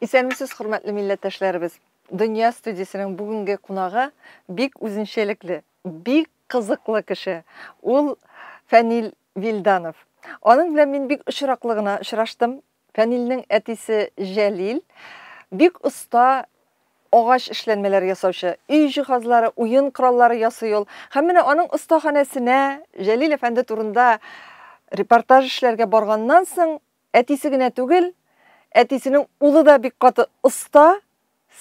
Исәнмесез, хөрмәтле милләттәшләребез. Дөнья студиясенең бүгенге кунагы бик үзенчәлекле, бик кызыклы кеше. Ул Фәнил Вилданов. Аның белән мин бик очраклы гына очраштым. Фәнилнең әтисе Җәлил бик оста агач эшләнмәләр ясаучы, өй җиһазлары, уен кораллары ясый ул. Һәм менә аның остаханәсенә Җәлил әфәнде турында репортаж эшләргә барганнан соң, әтисе генә түгел, әтисенең улы да бик каты оста,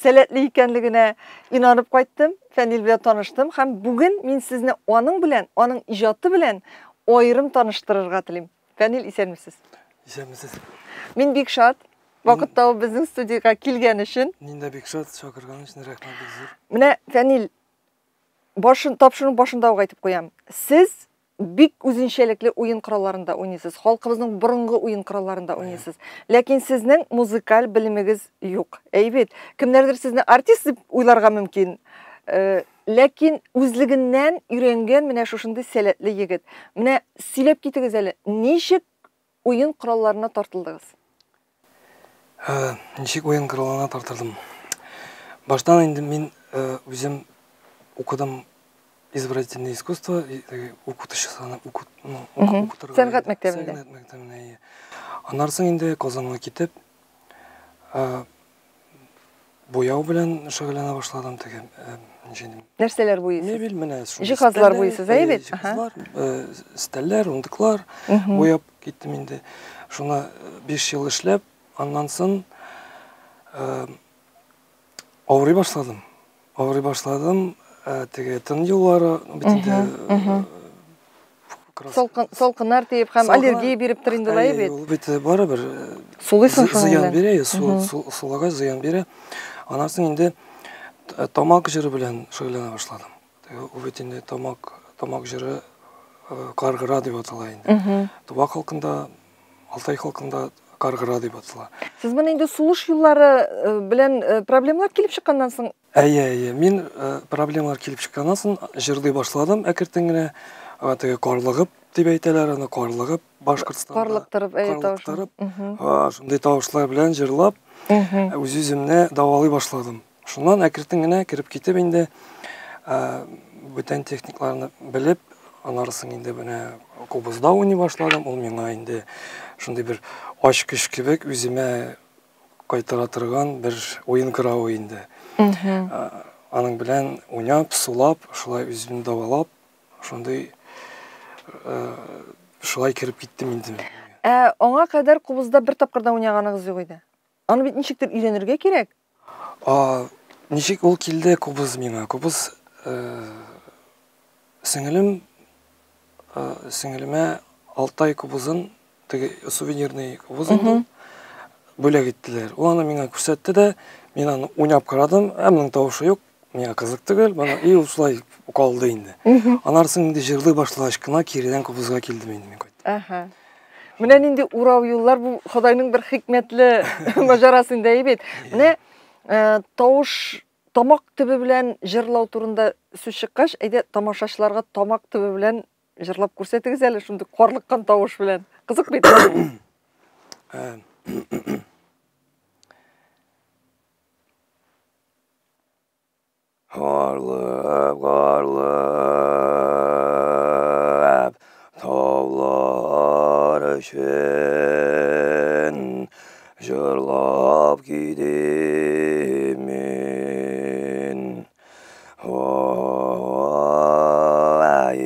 сәләтле икәнлегенә инанып кайттым, Фәнил белән таныштым һәм бүген мин сезне аның белән, аның иҗаты белән аерым таныштырырга телим. Фәнил, исәнмесез. Исәнмесез. Мин бик шат, вакыт табып безнең студиягә килгән өчен. Мин дә бик шат, чакырган өчен рәхмәт бик зур. Менә, Фәнил, башын, тапшыруның башында ук әйтеп куям. Сез бик үзенчәлекле уен коралларында уйныйсыз, халкыбызның борынгы уен коралларында уйныйсыз. Ләкин сезнең музыкаль белемегез юк. Әй бит, кемнәрдер сезне артист дип уйларга мөмкин. Ләкин үзлегеннән өйрәнгән менә шушындый сәләтле егет. Менә сөйләп китегез әле, ничек уен коралларына тартылдыгыз? Ничек уен коралларына тартылдым? Баштан инде мин үзем укыдым изобразительное искусство, укытучысына укытырга. Сәнгать мәктәбендә. Сәнгать мәктәбендә, әйе. Аннан соң инде Казанга китеп, буяу белән шөгыльләнә башладым, теге, ничек дим? Нәрсәләр буйыйсыз? Мебель, менә шундый Җиһазлар өстәлләр, буйыйсыз, әйе бит? Җиһазлар, өстәлләр, урындыклар буяп киттем инде. Шуны 5 ел эшләп, аннан соң авырый башладым. Авырый башладым, теге тын юллары бит инде, Салкыннар диеп һәм аллергия биреп тор инде, әйе бит? Ул бит барыбер Сулыйсың шуның зыян белән. бирә, сулагай зыян бирә. Аннан соң инде тамак җыры белән шөгыльләнә башладым. Ул бит инде тамак җыры каргыра дип атала инде. Тува халкында, Алтай халкында каргыра дип атала. Сез моны инде сулыш юллары белән проблемалар килеп чыкканнан соң? Әйе, әйе. Мин проблемалар килеп чыкканнан соң җырлый башладым әкрен генә. Теге карлыгып дип әйтәләр аны, карлыгып Башкортстанда. Карлыктырып, әйе, тавышын. Карлыктырып, шундый тавышлар белән җырлап, үз-үземне дәвалый башладым. Шуннан әкрен генә кереп китеп инде, бүтән техникларны белеп, аннары соң инде менә кубызда уйный башладым. Ул миңа инде шундый бер ачкыч кебек үземә кайтара торган бер уен коралы инде. Аның белән уйнап, сулап, шулай үземне дәвалап, шундый, шулай кереп киттем инде. Ә аңа кадәр кубызда бер тапкыр да уйнаганыгыз юк иде. Аны бит ничектер өйрәнергә кирәк. Ничек ул килде кубыз миңа? Кубыз, сеңелемә Алтай кубызын, теге сувенирный кубыз инде ул, бүләк иттеләр. Ул аны миңа күрсәтте дә, мин аны уйнап карадым, ә моның тавышы юк, миңа кызык түгел, бана, и ул шулай калды инде. Аннан соң инде җырлый башлагач кына киредән кубызга килдем инде мин кайттым. Менә нинди урау юллар, бу Ходайның бер хикмәтле маҗарасы инде, әйе бит. Менә тавыш, тамак төбе белән җырлау турында сүз чыккач, әйдә тамашачыларга тамак төбе белән җырлап күрсәтегез әле шундый карлыккан тавыш белән. Кызык бит. Карлык, карлык. өчен җырлап китим мин. Ай,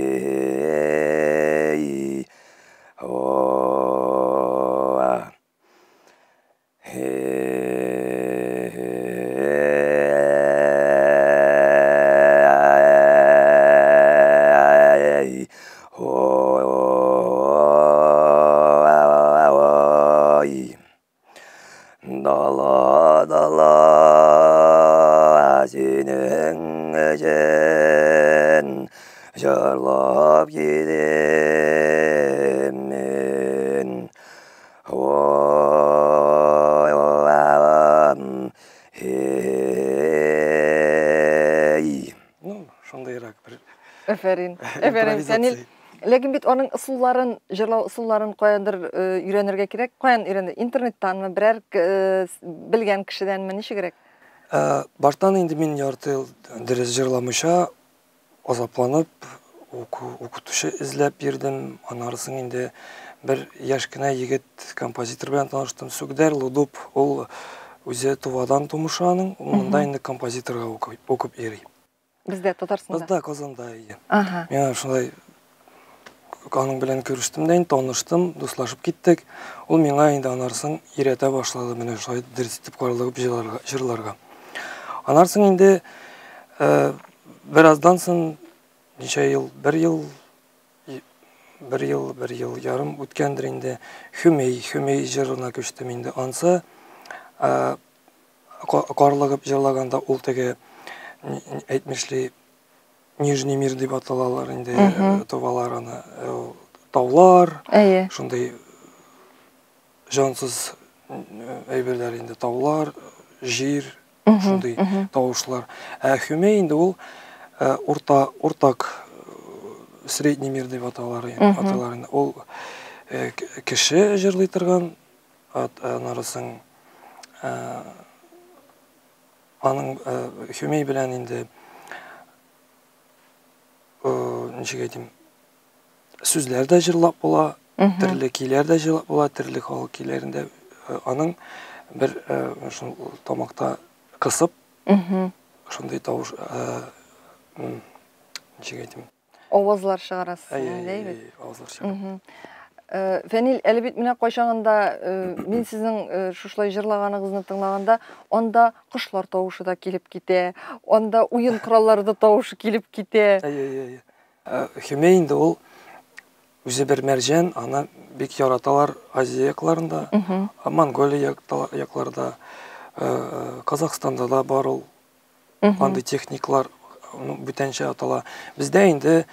Дала, дала, синең өчен җырлап килим мин. Эй. Ну, шундыйрак бер Әфәрин. Әфәрин, Фәнил. Ләкин бит аның ысулларын, җырлау ысулларын каяндыр өйрәнергә кирәк. Каян өйрәнде? Интернеттанмы, берәр белгән кешедәнме, ничегрәк? Баштан инде мин ярты ел дөрес җырламыйча азапланып, укытучы эзләп йөрдем. Аннары инде бер яшь кенә егет композитор белән таныштым. Сүгдәр Лудуп, ул үзе Тувадан тумышы аның, ул монда инде композиторга укып йөри. Бездә, Татарстанда? Бездә, Казанда, әйе. Мин шулай аның белән күрештем дә инде, таныштым, дуслашып киттек. Ул миңа инде анарсын өйрәтә башлады, менә шулай дөрес итеп карлыгып җырларга. Анарсын инде бераздан соң, ничә ел, бер ел, бер ел, бер ел ярым үткәндер инде, Хөмей, Хөмей җырына күчтем инде. Ансы карлыгып җырлаганда ул теге әйтмешли Нижний мир дип аталалар инде, тувалар аны, таулар, шундый җансыз әйберләр инде, таулар, җир, шундый тавышлар. Ә Хөмей инде ул урта, уртак, средний мир дип аталар инде. Ул кеше җырлый торган, анарысын аның Хөмей белән инде ничек әйтим, сүзләр дә җырлап була, төрле көйләр дә җырлап була, төрле халык көйләрендә аның бер шул тамакта кысып, шундый тавыш, ничек әйтим, авазлар чыгарасыз, әйе бит? Авазлар чыгарам. Фәнил, әле бит менә кайчагында мин сезнең шушылай җырлаганыгызны тыңлаганда, анда кошлар тавышы да килеп китә, анда уен кораллары да тавышы килеп китә. Әйе, әйе, әйе. Хөмей инде ул үзе бер мәрҗән, аны бик яраталар Азия якларында, Монголия якларында, Казахстанда да бар ул. Андый техниклар, ну, бүтәнчә атала. Бездә инде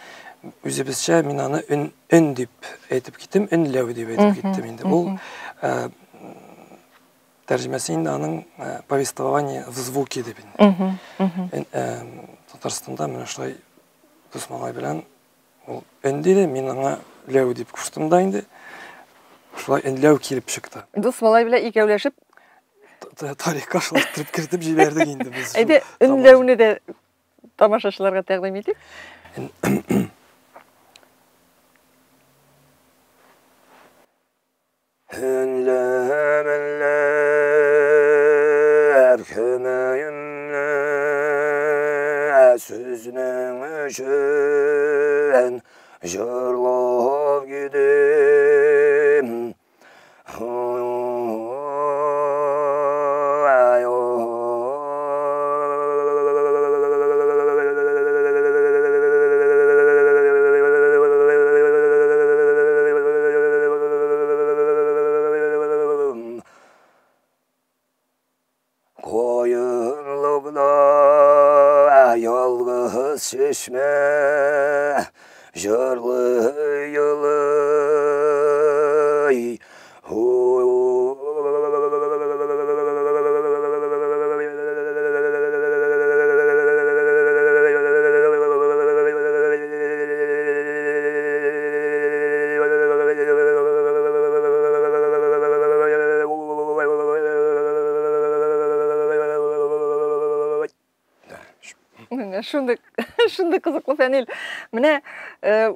үзебезчә мин аны өн, өн дип әйтеп киттем, өнләү дип әйтеп киттем инде. Ул тәрҗемәсе инде аның повествование в звуке дип инде. Татарстанда менә шулай дус малай белән ул өн диде, мин аңа ләү дип куштым да инде. Шулай өнләү килеп чыкты. Дус малай белән икәүләшеп тарихка шулай итеп кертеп җибәрдек инде без. Әйдә, өнләүне дә тамашачыларга тәкъдим итик. Өнләп, өнләп, хөмөйемне сезнең өчен җырлап китим. Koyunlukta yalgız çeşme җырлый елый. Менә шундый, шундый кызыклы, Фәнил. Менә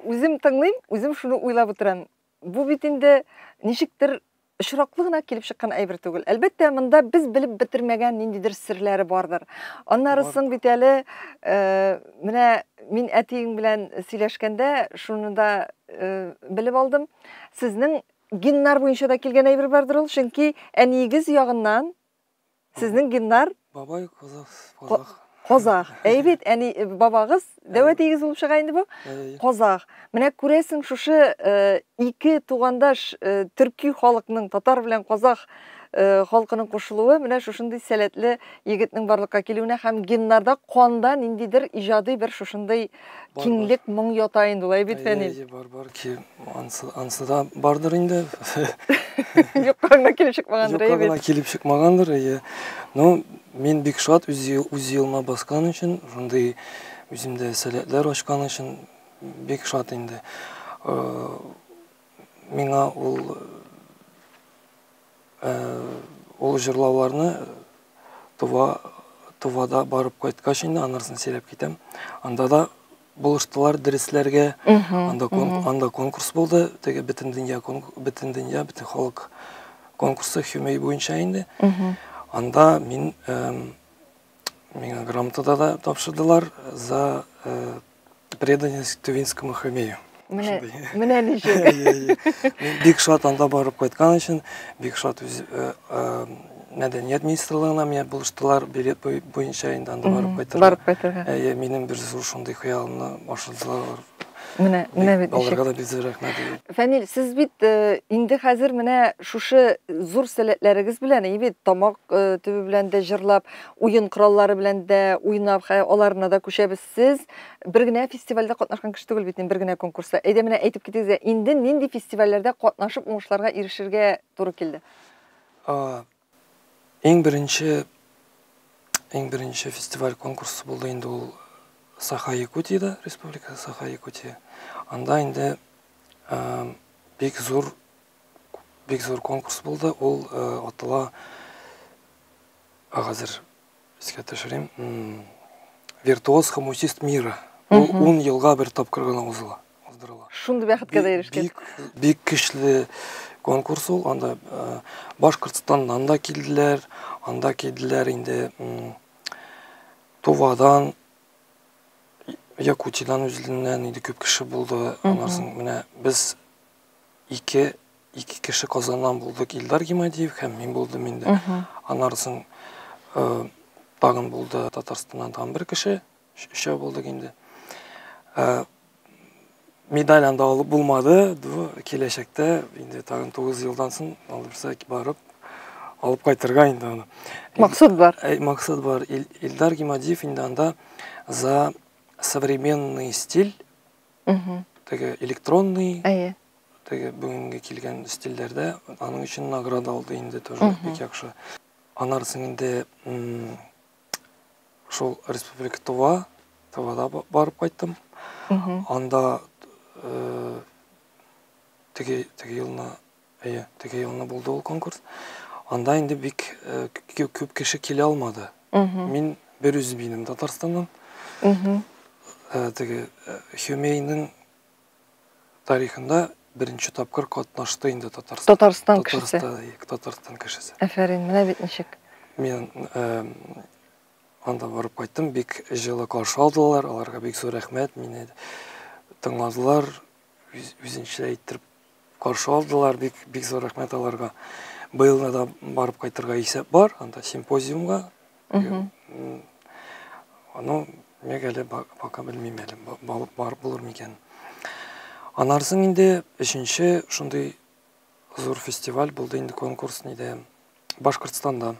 үзем тыңлыйм, үзем шуны уйлап утырам. Бу бит инде ничектер очраклы гына килеп чыккан әйбер түгел. Әлбәттә, монда без белеп бетермәгән ниндидер серләре бардыр. Аннары соң бит әле менә мин әтиең белән сөйләшкәндә шуны да белеп алдым. Сезнең геннар буенча да килгән әйбер бардыр ул, чөнки әниегез ягыннан сезнең геннар Бабай казах, казах. Казах. Әй бит, әни бабагыз, дәү әтиегез булып чыга инде бу. Казах. Менә күрәсең, шушы ике тугандаш төрки халыкның, татар белән казах халкының кушылуы менә шушындый сәләтле егетнең барлыкка килүенә һәм геннарда, канда ниндидер иҗади бер шушындый киңлек, моң ята инде ул, әй бит, Фәнил. Әйе, бар, бар ки, ансы да бардыр инде. Юкка гына килеп чыкмагандыр, әйе бит. Юкка гына килеп чыкмагандыр, әйе. Ну, мин бик шат үз юлыма баскан өчен, шундый үземдә сәләтләр ачкан өчен бик шат инде. Миңа ул җырлауларны Тувада барып кайткач инде, анарсын сөйләп китәм. Анда да булыштылар дәресләргә. Анда конкурс булды, теге бөтен дөнья, бөтен дөнья, бөтен халык конкурсы Хюмей буенча инде. Анда миңа грамотада да тапшырдылар за преданность тувинскому хюмею. Менә ничек. Мин бик шат анда барып кайткан өчен, бик шат үз мәдәният министрлыгына миңа булыштылар билет буенча инде анда барып кайтырга. Барып кайтырга. Әйе, минем бер зур шундый хыялымны ашырдылар. Менә, менә бит. Аларга да бик зур рәхмәт. Фәнил, сез бит инде хәзер менә шушы зур сәләтләрегез белән, әйе бит, тамак төбе белән дә җырлап, уен кораллары белән дә уйнап, аларына да күчәбез. Сез бер генә фестивальдә катнашкан кеше түгел бит, бер генә конкурста. Әйдә, менә әйтеп китегез, инде нинди фестивальләрдә катнашып уңышларга ирешергә туры килде? Иң беренче фестиваль конкурсы булды инде ул Саха-Якутиядә, Республика Саха-Якутия. Анда инде бик зур, бик зур конкурс булды. Ул атала, хәзер искә төшерим, Виртуоз хомусист мира. Ул 10 елга бер тапкыр гына уздырыла. Шундый бәхеткә дә ирешкән. Бик, бик көчле конкурс ул. Анда Башкортстаннан да килделәр, анда килделәр инде Тувадан, Якутиядән үзеннән инде күп кеше булды. Аннан соң менә без ике кеше Казаннан булдык, Илдар Гимадиев һәм мин булдым инде. Аннан соң тагын булды Татарстаннан тагын бер кеше, өчәү булдык инде. Медаль анда алып булмады, киләчәктә инде тагын 9 елдан соң алырса барып алып кайтырга инде аны. Максат бар. Максат бар. Илдар Гимадиев инде анда за современный стиль, теге электронный, теге бүгенге килгән стильләрдә аның өчен награда алды инде тоже бик яхшы. Аннан соң инде шул Республика Тува, Тувада барып кайттым. Анда теге елны, әйе, теге елны булды ул конкурс. Анда инде бик күп кеше килә алмады. Мин бер үзем инем Татарстаннан. Теге Хюмейның тарихында беренче тапкыр катнашты инде Татарстан. Татарстан кешесе. Татарстан кешесе. Афәрин, менә бит ничек. Мин анда барып кайттым, бик җылы каршы алдылар, аларга бик зур рәхмәт, мине тыңладылар, үзенчә иттереп каршы алдылар, бик, бик зур рәхмәт аларга. Быел да барып кайтырга исәп бар, анда симпозиумга. Аны мен әле пока белмим әле, барып булыр микән. Аннан соң инде өченче шундый зур фестиваль булды инде, конкурс нидә, Башкортстанда.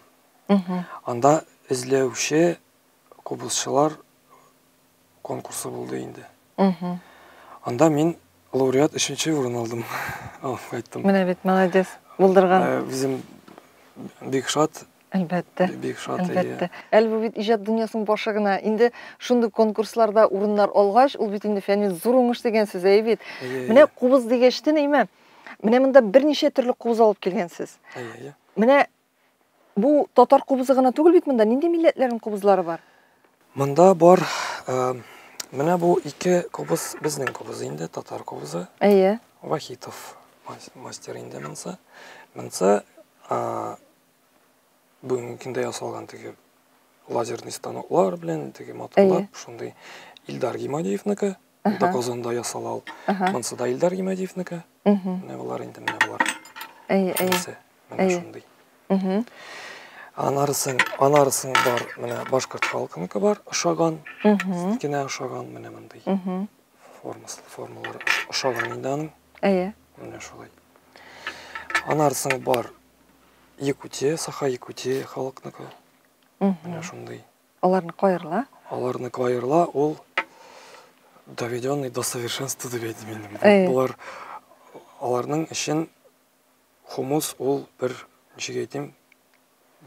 Анда эзләүче кубызчылар конкурсы булды инде. Анда мин лауреат өченче урын алдым. Алып кайттым. Менә бит, молодец, булдырган. Үзем бик шат. Әлбәттә. Бик шат, Әлбәттә. Әле бу бит иҗат дөньясының башы гына. Инде шундый конкурсларда урыннар алгач, ул бит инде фәнни зур уңыш дигән сүз, әйе бит. Менә кубыз дигәчтен, әйме? Менә монда берничә төрле кубыз алып килгәнсез. Әйе. Менә бу татар кубызы гына түгел бит монда, нинди милләтләрнең кубызлары бар? Монда бар, менә бу ике кубыз безнең кубыз инде, татар кубызы. Әйе. Вахитов. Мастер инде монысы. Монысы бүгенге көндә ясалган теге лазерный станоклар белән теге моторлар, шундый Илдар Гимадиевныкы. Монда Казанда ясала ул. Монысы да Илдар Гимадиевныкы. Менә болар инде, менә болар. Әйе, әйе. Менә шундый. Анарысын, анарысын бар, менә башкорт халкыныкы бар, ошаган. Кенә ошаган менә мондый. Формасы, формалары ошаган инде аның. Әйе. Менә шулай. Анарысын бар Якутия, Саха Якутия халыкныкы. Менә шундый. Аларныкы аерыла? Аларныкы аерыла, ул доведенный до совершенства дип әйтим инде. Болар аларның өчен хумус ул бер, ничек әйтим,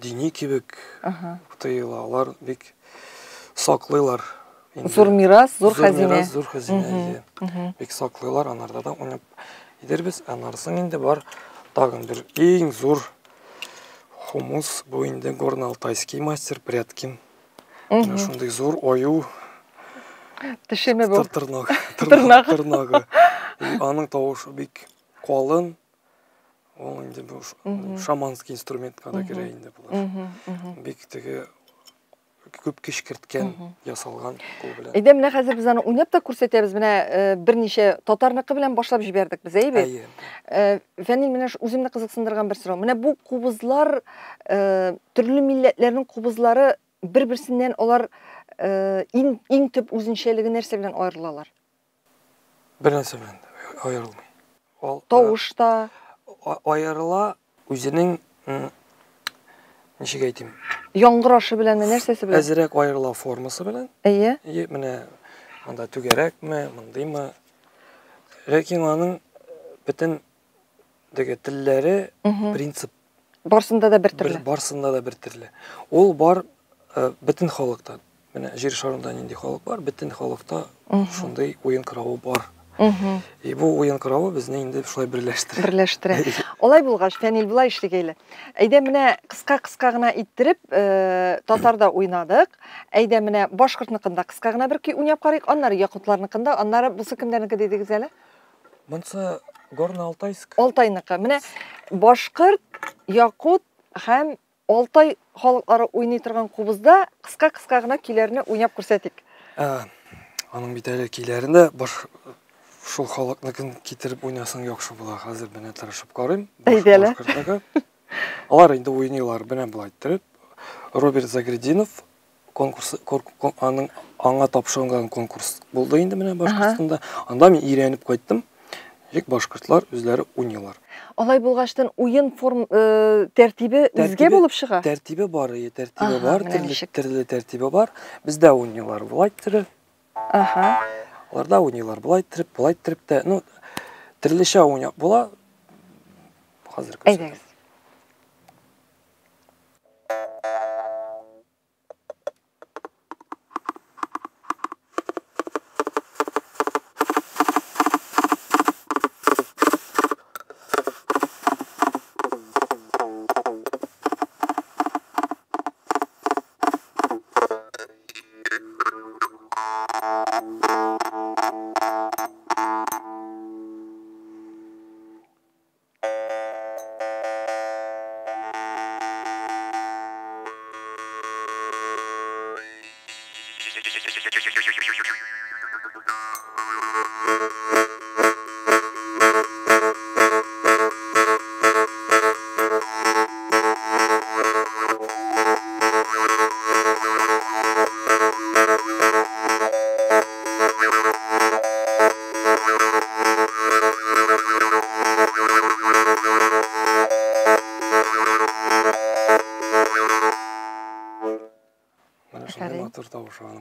дини кебек тоела. Алар бик саклыйлар. Зур мирас, зур хәзинә. Мирас, зур хәзинә. Бик саклыйлар, анарда да уйнап китербез. Анарысын инде бар тагын бер иң зур хумус, бу инде Горно-Алтайский мастер Пряткин. Менә шундый зур аю. Тешеме бу? Тырнагы. Тырнагы. Аның тавышы бик калын. Ул инде бу шаманский инструментка да керә инде булар. Бик теге күп көч керткән, ясалган кул белән. Әйдә, менә хәзер без аны уйнап та күрсәтәбез. Менә берничә татарныкы белән башлап җибәрдек без, әйе бит? Әйе. Фәнил, менә үземне кызыксындырган бер сорау. Менә бу кубызлар, төрле милләтләрнең кубызлары бер-берсеннән алар иң төп үзенчәлеге нәрсә белән аерылалар? Бер нәрсә белән аерылмый. Тавыш та аерыла үзенең, ничек әйтим? Яңгырашы беләнме, нәрсәсе белән? Әзрәк аерыла формасы белән. Әйе. Әйе, менә монда түгәрәкме, мондыймы. Ләкин аның бөтен теге телләре, принцип Барсында да бер төрле. Барсында да бер төрле. Ул бар бөтен халыкта. Менә җир шарында нинди халык бар, бөтен халыкта шундый уен коралы бар. И бу уен коралы безне инде шулай берләштерә. Берләштерә. Алай булгач, Фәнил, болай эшлик әле. Әйдә менә кыска-кыска гына иттереп, татарда уйнадык. Әйдә менә башкортныкында кыска гына бер көй уйнап карыйк, аннары якутларныкында, аннары бусы кемнәрнеке дидегез әле? Монсы Горно-Алтайск. Алтайныкы. Менә башкорт, якут һәм Алтай халыклары уйный торган кубызда кыска-кыска гына көйләрне уйнап күрсәтик. Аның бит әле көйләрен дә баш шул халыкныкын китереп уйнасаң яхшы була. Хәзер менә тырышып карыйм. Әйдә әле. Башкортныкы. Алар инде уйныйлар менә болай иттереп. Роберт Загрединов конкурсы, аның аңа тапшырылган конкурс булды инде менә Башкортстанда. Анда мин өйрәнеп кайттым. Тик башкортлар үзләре уйныйлар. Алай булгачтан уен форм тәртибе үзгә булып чыга? Тәртибе бар, әйе, тәртибе бар, төрле тәртибе бар. Бездә уйныйлар болай иттереп. Аларда уйныйлар болай иттереп, болай иттереп тә, ну, төрлечә уйнап була. Хәзер күрсәтәм. Әйдәгез.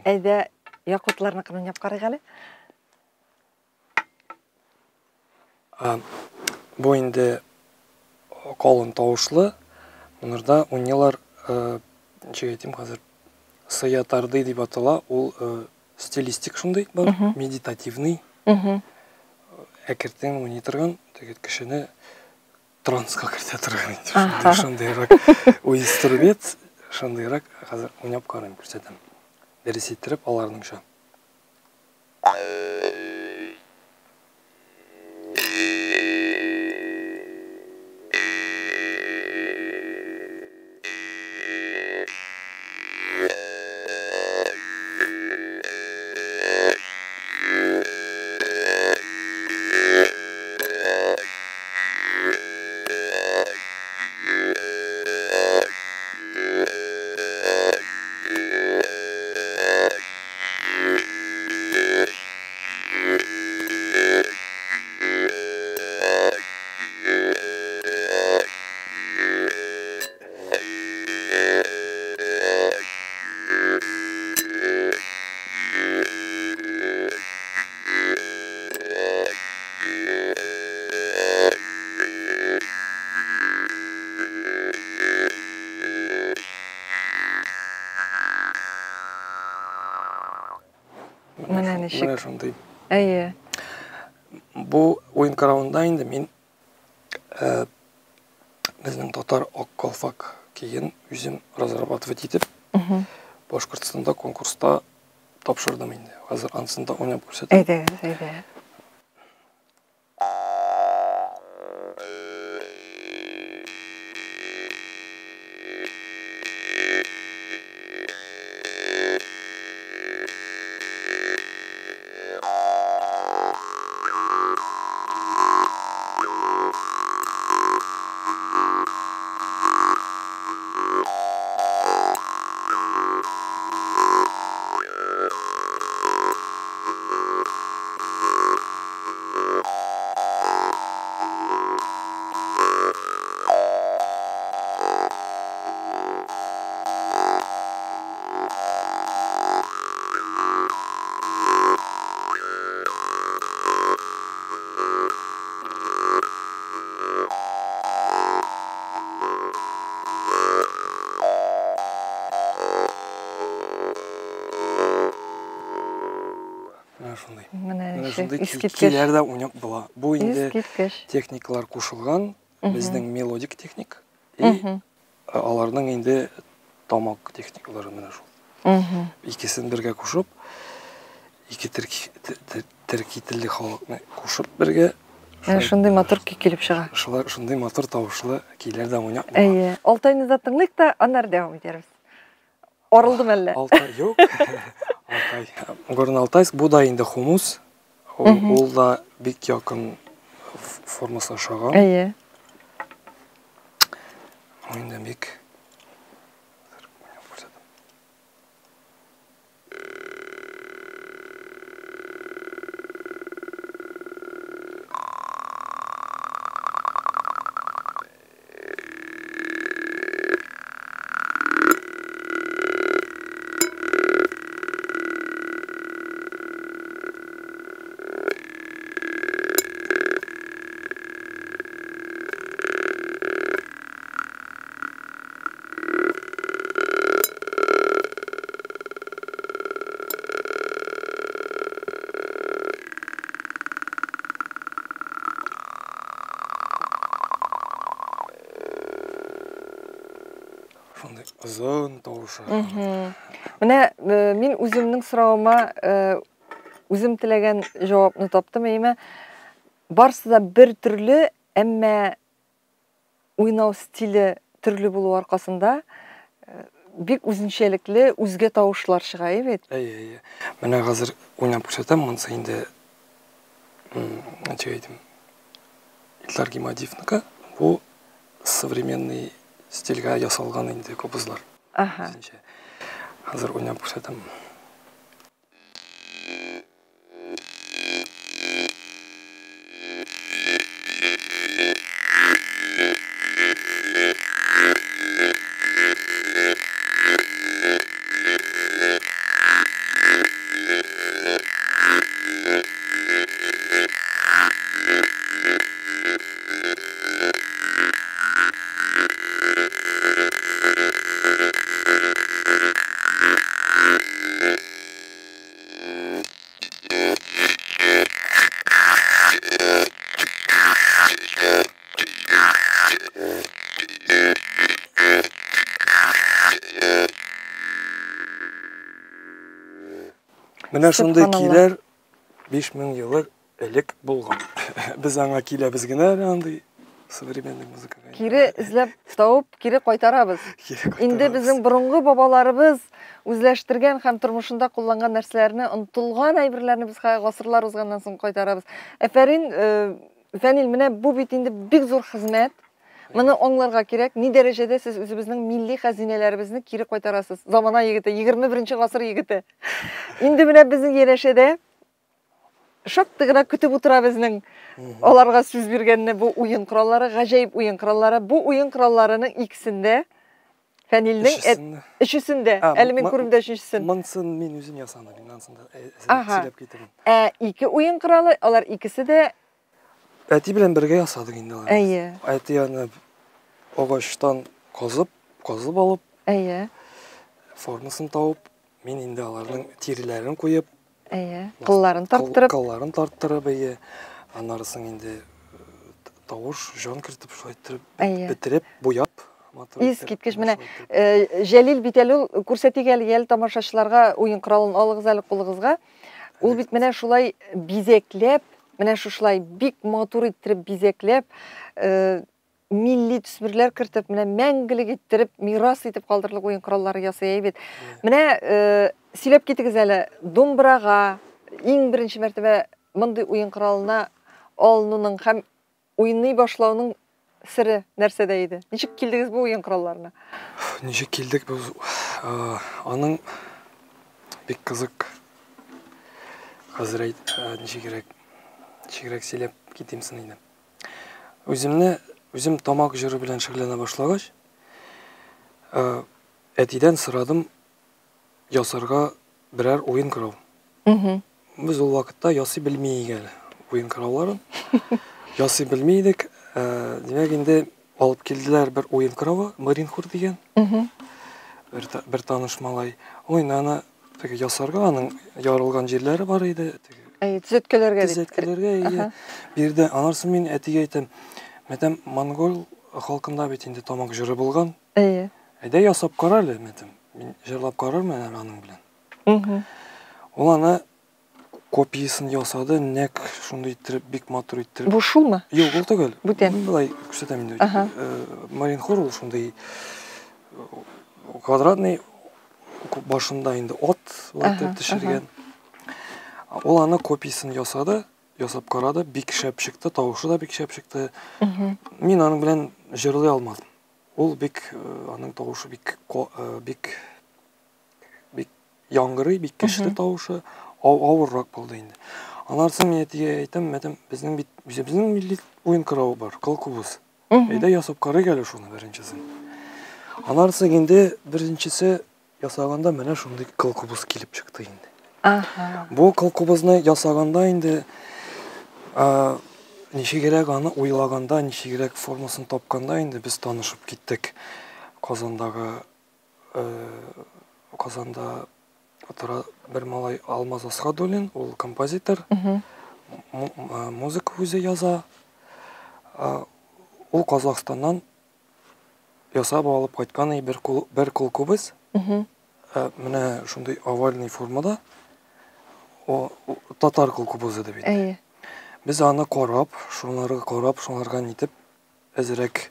Әйдә, якутларныкын уйнап карыйк әле. Бу инде калын тавышлы. Монарда уйныйлар, ничек әйтим хәзер, саятарды дип атала. Ул стилистик шундый бар, медитативный. Әкертен уйный торган, теге кешене транска кертә торган инде. Шундыйрак инструмент, шундыйрак хәзер уйнап карыйм, күрсәтәм. Дәрес иттереп аларныңча. Менә шундый. Әйе. Бу уен коралында инде мин э, безнең татар ак калфак киен үзем разрабатывать итеп, Башкортстанда конкурста тапшырдым инде. Хәзер анысын да уйнап күрсәтәм. Әйдәгез, әйдә. Менә шундый. Менә Менә ничек шундый искиткеч. көйләр дә уйнап була. Бу инде Искиткеч. техникалар кушылган, безнең мелодик техник и аларның инде тамак техникалары менә шул. Икесен бергә кушып, ике төрки төрки телле халыкны кушып бергә Менә шундый матур көй килеп чыга. Шулар шундый матур тавышлы көйләр дә уйнап була. Әйе. Алтайны да тыңлыйк та, аннары дәвам итәрбез. Арылдым әллә? Алтай юк. Алтай. Горно Алтайск бу да инде хумус. Ул, ул да бик якын формасы ошаган. Әйе. Ул инде бик уйнап күрсәтәм. Шундый озын тавышы. Менә э, мин үземнең соравыма э, үзем теләгән җавапны таптым, әйеме? Барысы да бер төрле, әмма уйнау стиле төрле булу аркасында э, бик үзенчәлекле үзгә тавышлар чыга, әйе бит? Әйе, әйе. Менә хәзер уйнап күрсәтәм, монысы инде ничек әйтим, Илдар Гимадиевныкы. Бу современный стильгә ясалган инде кобызлар. Ага. Үзенчә. Хәзер уйнап күрсәтәм. Менә шундый Сөбханалла. көйләр 5000 еллык элек булган. Без аңа киләбез генә әле андый современный музыкага. Кире эзләп табып, кире кайтарабыз. Кире Инде кайтарабыз. безнең борынгы бабаларыбыз үзләштергән һәм тормышында кулланган нәрсәләрне, онытылган әйберләрне без хәзер гасырлар узганнан соң кайтарабыз. Әфәрин, э, Фәнил, менә бу бит инде бик зур хезмәт. Моны аңларга кирәк, ни дәрәҗәдә сез үзебезнең милли хәзинәләребезне кире кайтарасыз. Замана егете, 21 гасыр егете. Инде менә безнең янәшәдә шактый гына көтеп утыра безнең аларга сүз биргәнне бу уен кораллары, гаҗәеп уен кораллары. Бу уен коралларының икесендә Фәнилнең Өчесендә. өчесендә, А, әле мин күрмәдем өченчесен. Монсын мин үзем ясадым, мин анысын да Ага. сөйләп китерәм. Ә ике уен коралы, алар икесе дә Әти белән бергә ясадык инде аларны. Әйе. Әти аны агачтан казып, казып алып, Әйе. формасын табып, мин инде аларның тиреләрен куеп, Әйе, кылларын тарттырып. Кылларын тарттырып, әйе. Аннары соң инде тавыш, җан кертеп, шулай иттереп, бетереп, буяп. Искиткеч. Менә Җәлил бит әле ул, күрсәтик әле, әле тамашачыларга уен коралын алыгыз әле кулыгызга. Ул бит менә шулай бизәкләп, менә шушылай бик матур иттереп бизәкләп, милли төсмерләр кертеп, менә мәңгелек иттереп, мирас итеп калдырырлык уен кораллары ясый бит. Менә сөйләп китегез әле, думбрага иң беренче мәртәбә мондый уен коралына алынуның һәм уйный башлауның сере нәрсәдә иде? Ничек килдегез бу уен коралларына? Ничек килдек без? Аның бик кызык. Хәзер әйт, ничегрәк сөйләп китим соң инде. Үзем тамак җыры белән шөгыльләнә башлагач, әтидән сорадым ясарга берәр уен корал. Без ул вакытта ясый белми идек әле уен коралларын. Ясый белми идек. Димәк, инде алып килделәр бер уен коралы, маринхур дигән. Бер таныш малай. Ул инде аны теге ясарга, аның ярылган җирләре бар иде. Әйе, төзәткәләргә дип. Төзәткәләргә, әйе. Бирде. Аннан соң мин әтигә әйтәм, мәтәм, монгол халкында бит инде тамак җыры булган. Әйе. Әйдә ясап кара әле, мәтәм. Мин җырлап карармын әле аның белән. Ул аны копиясын ясады, нәк шундый иттереп, бик матур иттереп. Бу шулмы? Юк, ул түгел. Бүтән. Мин былай күрсәтәм инде. Маринхор ул шундый квадратный, башында инде ат былай итеп төшергән. Ул аны копиясын ясады, ясап карады, бик шәп чыкты, тавышы да бик шәп чыкты. Мин аның белән җырлый алмадым. Ул бик, аның тавышы бик, бик, бик яңгырый, бик көчле тавышы, авыррак булды инде. Аннан соң мин әтигә әйтәм, мәтәм, безнең бит үзебезнең милли уен коралы бар, кылкубыз. Әйдә ясап карыйк әле шуны беренчесен. Аннан соң инде беренчесе ясаганда менә шундый кылкубыз килеп чыкты инде. Бу кылкубызны ясаганда инде, ничегрәк аны уйлаганда, ничегрәк формасын тапканда инде без танышып киттек. Казанда утыра бер малай Алмаз Асхадуллин, ул композитор, музыка үзе яза. Ул Казахстаннан ясап алып кайткан бер кылкубыз. Менә шундый овальный формада. О, татар кылкубызы дип инде. Без аны карап, шунларга карап, шунларга нитеп, әзрәк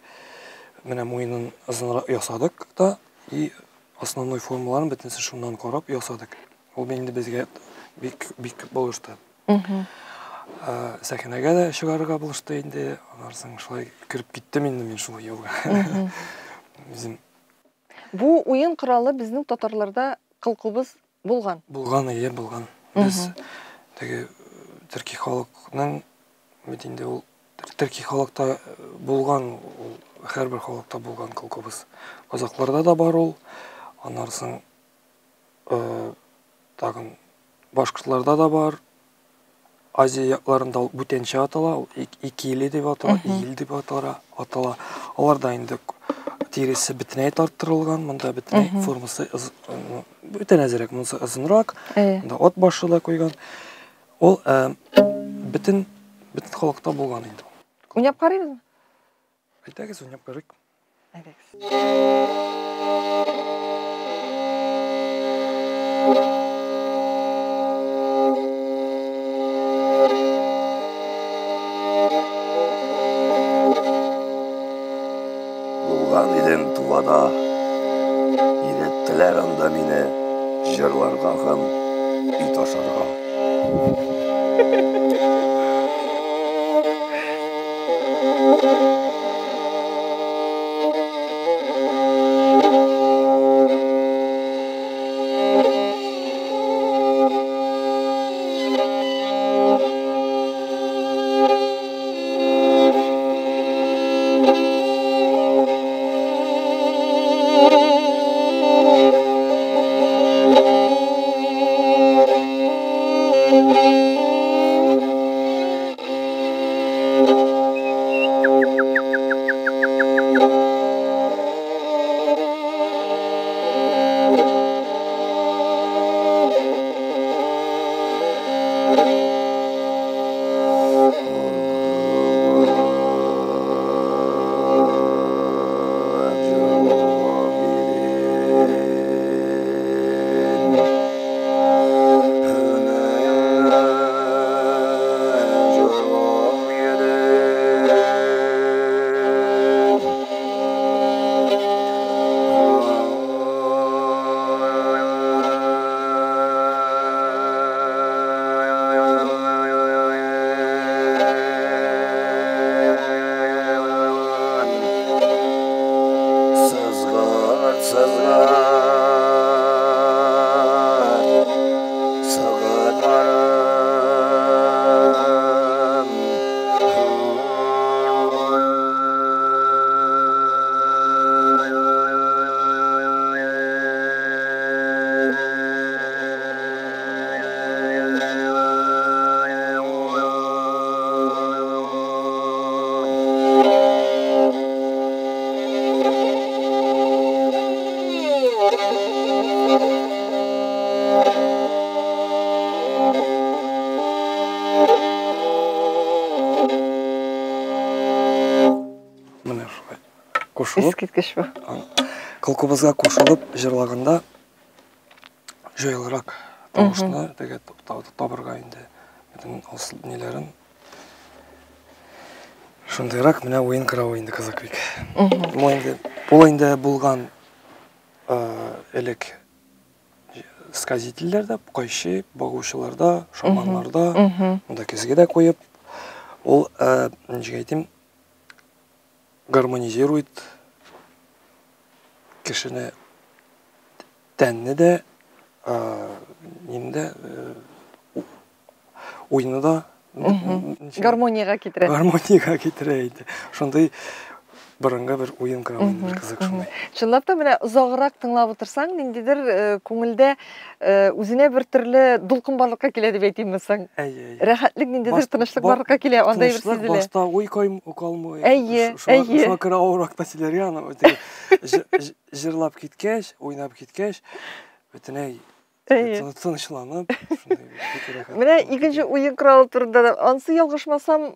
менә муенын озынрак ясадык та, и основной формаларын бөтенесен шуннан карап ясадык. Ул инде безгә бик, бик булышты. Сәхнәгә дә чыгарырга булышты инде. Аннан соң шулай кереп киттем инде мин шул юлга. Үзем. Бу уен коралы безнең татарларда кылкубыз булган. Булган, әйе, булган. Без теге төрки халыкның бит инде ул төрки халыкта булган, ул һәрбер халыкта булган кылкубыз. Казакларда да бар ул. Аннан соң тагын башкортларда да бар. Азия якларында ул бүтәнчә атала, ул икиле дип атала, ил дип атала. Алар да инде тиресе бөтенләй тарттырылган, монда бөтенләй формасы бүтән әзерәк, монысы озынрак, монда ат башы да куйган. Ул бөтен халыкта булган инде. Уйнап карыйбызмы? Әйдәгез, уйнап карыйк. Әйдәгез. Булган идем Тувада, өйрәттеләр анда мине җырларга һәм ит ашарга. кушылып. Искиткеч бу. Кылкубызга кушылып җырлаганда җайлырак тавышны теге табырга инде. Бөтен асыл ниләрен. Шундыйрак менә уен коралы инде кызык бик. Бу инде ул инде булган элек сказительләрдә, кайчы багучыларда, шаманнарда, монда көзге дә куеп, ул, ничек әйтим, гармонизирует кешене тәнне дә, нинде дә, уйны да гармониягә китерә. Гармониягә китерә инде. Шундый борынгы бер уен коралы инде, бер кызык шундый. Чынлап та менә озаграк тыңлап утырсаң, ниндидер күңелдә үзенә бер төрле дулкын барлыкка килә дип әйтимме соң? Әйе, әйе. Рәхәтлек, ниндидер тынычлык барлыкка килә, андай бер сизелә. Башта уй калмый. Әйе, әйе. Шуңа күрә авыррак та сөйләргә аны. Җырлап киткәч, уйнап киткәч, бөтенләй тынычланып, шундый бик рәхәт. Менә икенче уен коралы турында да, ансы ялгышмасам,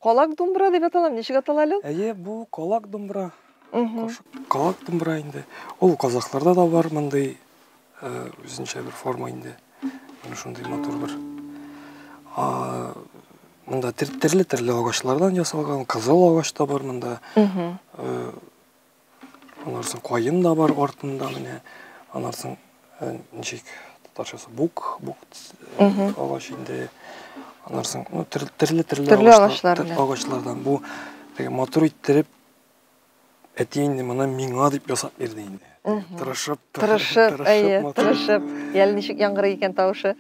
калак думбра дип атала, ничек атала әле ул? Әйе, бу калак думбра. Калак думбра инде. Ул казахларда да бар мондый үзенчә бер форма инде. Менә шундый матур бер. Монда төрле-төрле агачлардан ясалган, кызыл агач та бар монда. Аннан соң каен да бар артында менә. Аннан соң ничек татарчасы бук, бук агач инде. Аннан соң, ну, төрле-төрле агачлардан. Бу теге матур иттереп әти инде моны миңа дип ясап бирде инде. Тырышып, тырышып, әйе, тырышып. Әле ничек яңгырый икән тавышы.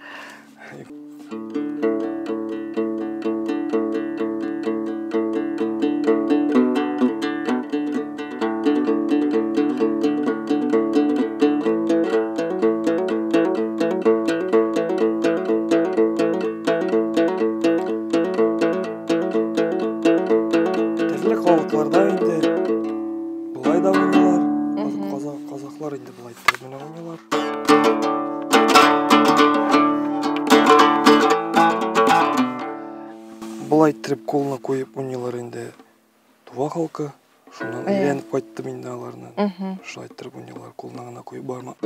Төрле халыкларда инде болай да уйныйлар. Казахлар инде болай иттереп менә уйныйлар. Болай иттереп кулына куеп уйныйлар инде Тува халкы. Шуннан өйрәнеп кайттым инде аларны. Шулай иттереп уйныйлар, кулына гына куеп бармак.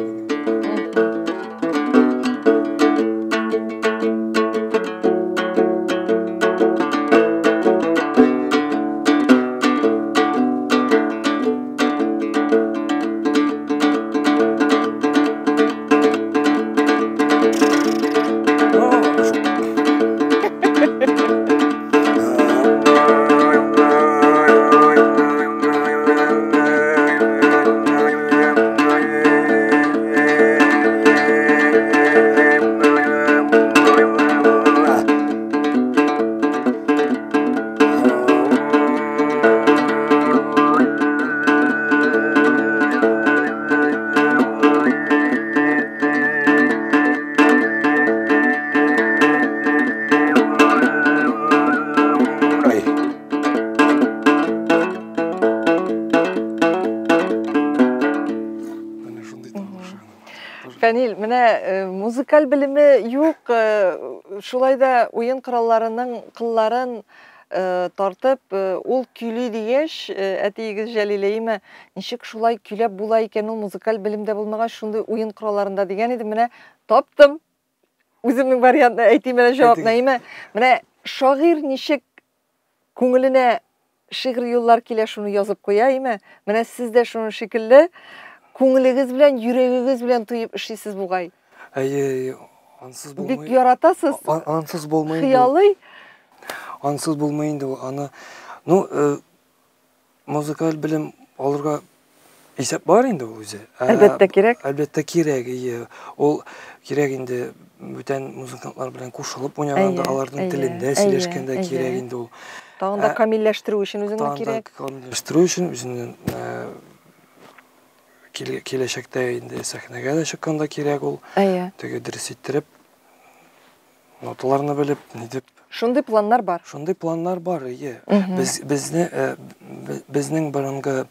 Фәнил, менә музыкаль белеме юк, шулай да уен коралларының кылларын тартып, ул көйли дигәч, әтиегез Җәлиләйме, ничек шулай көйләп була икән ул музыкаль белемдә булмагач, шундый уен коралларында дигән идем, менә таптым. Үземнең вариантны әйтим әле җавапны, әйме? Менә шагыйрь ничек күңеленә шигъри юллар килә, шуны язып куя, әйме? Менә сез дә шуның шикелле күңелегез белән, йөрәгегез белән тоеп эшлисез бугай. Әйе, ансыз булмый. Бик яратасыз. Ансыз булмый. Хыялый. Ансыз булмый инде ул. Аны, ну, музыкаль белем алырга исәп бар инде ул үзе. Әлбәттә кирәк. Әлбәттә кирәк, әйе. Ул кирәк инде бүтән музыкантлар белән кушылып уйнаганда, аларның телендә сөйләшкәндә кирәк инде ул. Тагын да камилләштерү өчен үзеңне кирәк. Тагын да камилләштерү өчен үзеңне киләчәктә инде сәхнәгә дә чыкканда кирәк ул. Теге дөрес иттереп ноталарны белеп, ни дип. Шундый планнар бар. Шундый планнар бар, әйе. Без безне безнең борынгы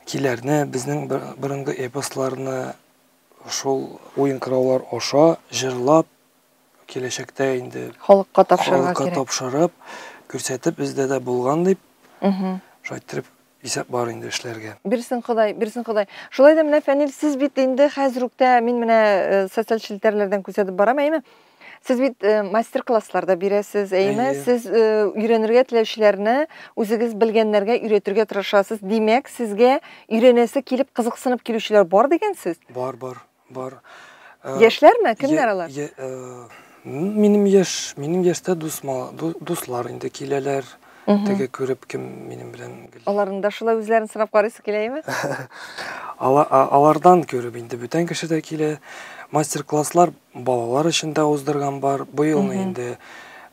киләрне, безнең борынгы эпосларны шул уен кораллар аша җырлап киләчәктә инде халыкка тапшырырга кирәк. Халыкка тапшырып, күрсәтеп бездә дә булган дип. Шулай иттереп исәп бар инде эшләргә. Бирсен Ходай, бирсен Ходай. Шулай да менә, Фәнил, сез бит инде хәзер үк тә, мин менә э, социаль челтәрләрдән күзәтеп барам, әйеме? Сез бит э, мастер-класслар да бирәсез, әйеме? Әйе. Сез э, өйрәнергә теләүчеләрне үзегез белгәннәргә өйрәтергә тырышасыз. Димәк, сезгә өйрәнәсе килеп, кызыксынып килүчеләр бар дигән сүз? Бар, бар, бар. Э, Яшьләрме? Кемнәр алар? Минем яшь, минем яшьтә дус, дуслар инде киләләр. Теге күреп кем минем белән гел. Аларның да шулай үзләрен сынап карыйсы килә, әйеме? Алардан күреп инде бүтән кеше дә килә. Мастер-класслар балалар өчен дә уздырган бар. Быелны инде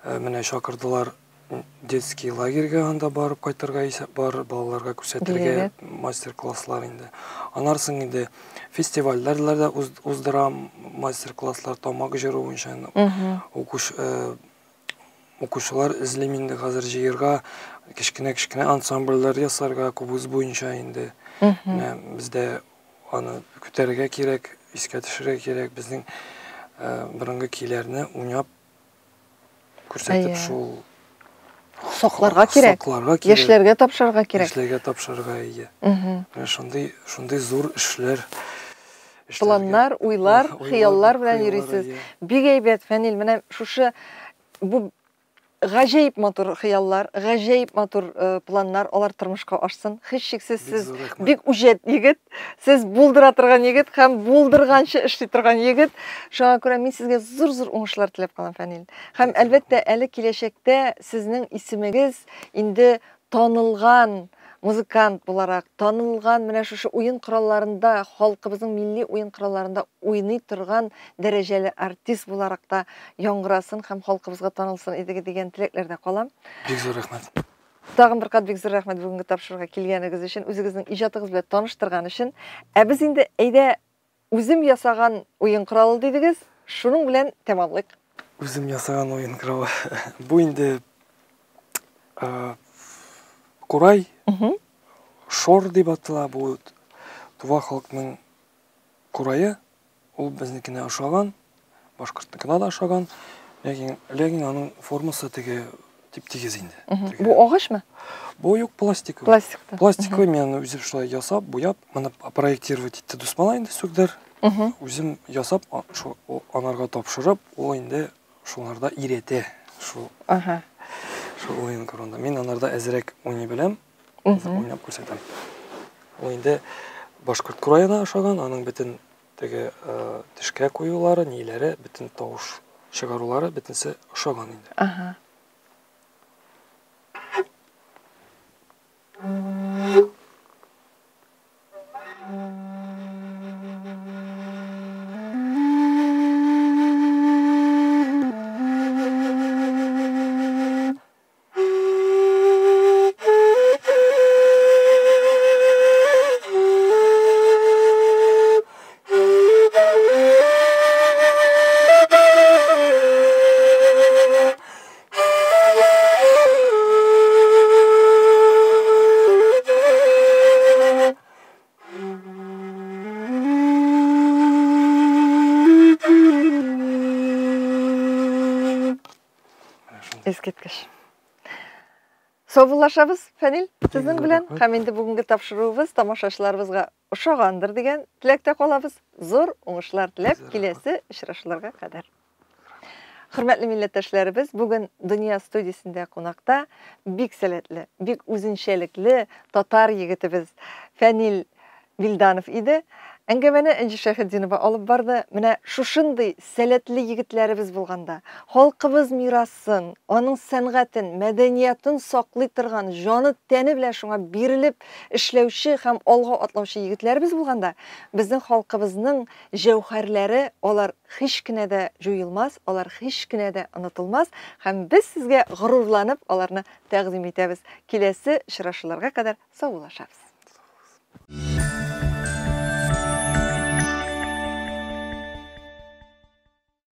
менә чакырдылар детский лагерьга, анда барып кайтырга исәп бар, балаларга күрсәтергә мастер-класслар инде. Аннан соң инде фестивальләр дә уздырам, мастер-класслар тамак җыру буенча. Укучылар эзлим инде хәзер җыерга, кечкенә-кечкенә ансамбльләр ясарга, кубыз буенча инде. Менә бездә аны күтәрергә кирәк, искә төшерергә кирәк, безнең борынгы көйләрне уйнап күрсәтеп шул сакларга кирәк. Сакларга кирәк. Яшьләргә тапшырырга кирәк. Яшьләргә тапшырырга, ие. Менә шундый, шундый зур эшләр. Планнар, уйлар, хыяллар белән йөрисез. Бик әйбәт, Фәнил, менә шушы бу гаҗәеп матур хыяллар, гаҗәеп матур э, планнар, алар тормышка ашсын. Һичшиксез сез бик үҗәт егет, сез булдыра торган егет һәм булдырганчы эшли торган егет. Шуңа күрә мин сезгә зур-зур уңышлар теләп калам, Фәнил. Һәм әлбәттә, әле киләчәктә сезнең исемегез инде танылган музыкант буларак, танылган менә шушы уен коралларында, халкыбызның милли уен коралларында уйный торган дәрәҗәле артист буларак та яңгырасын һәм халкыбызга танылсын иде дигән теләкләрдә калам. Бик зур рәхмәт. Тагын бер кат бик зур рәхмәт бүгенге тапшыруга килгәнегез өчен, үзегезнең иҗатыгыз белән таныштырган өчен. Ә без инде әйдә үзем ясаган уен коралы дидегез, шуның белән тәмамлыйк. Үзем ясаган уен коралы. Бу инде курай, шор дип атала, бу тува халкының курае. Ул безнекенә ошаган, башкортныкына да ошаган. Ләкин, ләкин аның формасы теге тип-тигез инде. Бу агачмы? Бу юк, пластиковый. Пластикта. Пластиковый, мин аны үзем шулай ясап, буяп, моны проектировать итте дус бала инде Сүгдәр. Үзем ясап, шул анарга тапшырып, ул инде шуларда өйрәтә. Шул. Ага. Шул уен корында. Мин анарда әзрәк уйный беләм. Уйнап күрсәтәм. Ул инде башкорт кураена ошаган, аның бөтен теге тешкә куюлары, ниләре, бөтен тавыш чыгарулары бөтенсе ошаган инде. Ага. Искиткеч. Саубуллашабыз, Фәнил, сезнең белән. Һәм инде бүгенге тапшыруыбыз тамашачыларыбызга ошагандыр дигән теләктә калабыз. Зур уңышлар теләп, киләсе очрашуларга кадәр. Хөрмәтле милләттәшләребез, бүген Дөнья студиясендә кунакта бик сәләтле, бик үзенчәлекле татар егетебез Фәнил Вилданов иде. Әңгәмәне Энҗе Шәйхетдинова алып барды. Менә шушындый сәләтле егетләребез булганда, халкыбыз мирасын, аның сәнгатен, мәдәниятын саклый торган, җаны-тәне белән шуңа бирелеп эшләүче һәм алга атлаучы егетләребез булганда, безнең халкыбызның җәүһәрләре алар һич кенә дә җуелмас, алар һич кенә дә онытылмас һәм без сезгә горурланып аларны тәкъдим итәбез. Киләсе очрашуларга кадәр саубуллашабыз.